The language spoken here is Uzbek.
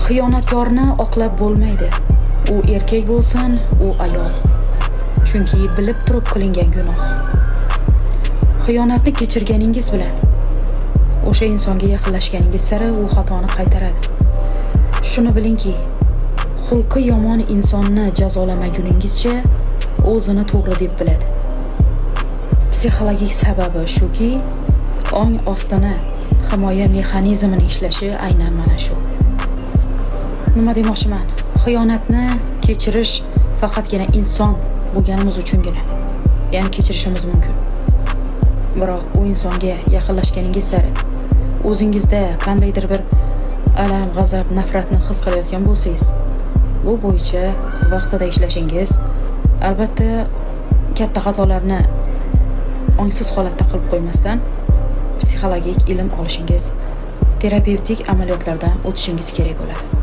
Xiyonatkorni oqlab bo'lmaydi. U erkak bo'lsin, u ayol. Chunki bilib turib qilingan gunoh. Xiyonatni kechirganingiz bilan o'sha insonga yaqinlashganingiz sari u xatoni qaytaradi. Shuni bilingki, xulqi yomon insonni jazolamaguningizcha o'zini to'g'ri deb biladi. Psixologik sababi shuki, ong ostini himoya mexanizmining ishlashi aynan mana shu. Nima demoqchiman? Xiyonatni kechirish faqatgina inson bo'lganimiz uchungina, ya'ni kechirishimiz mumkin. Biroq u insonga yaqinlashganingiz sari o'zingizda qandaydir bir alam, g'azab, nafratni his qilayotgan bo'lsangiz, bu bo'yicha vaqtida ishlashingiz, albatta, katta xatolarni ongsiz holatda qilib qo'ymasdan psixologik ilm olishingiz, terapevtik amaliyotlardan o'tishingiz kerak bo'ladi.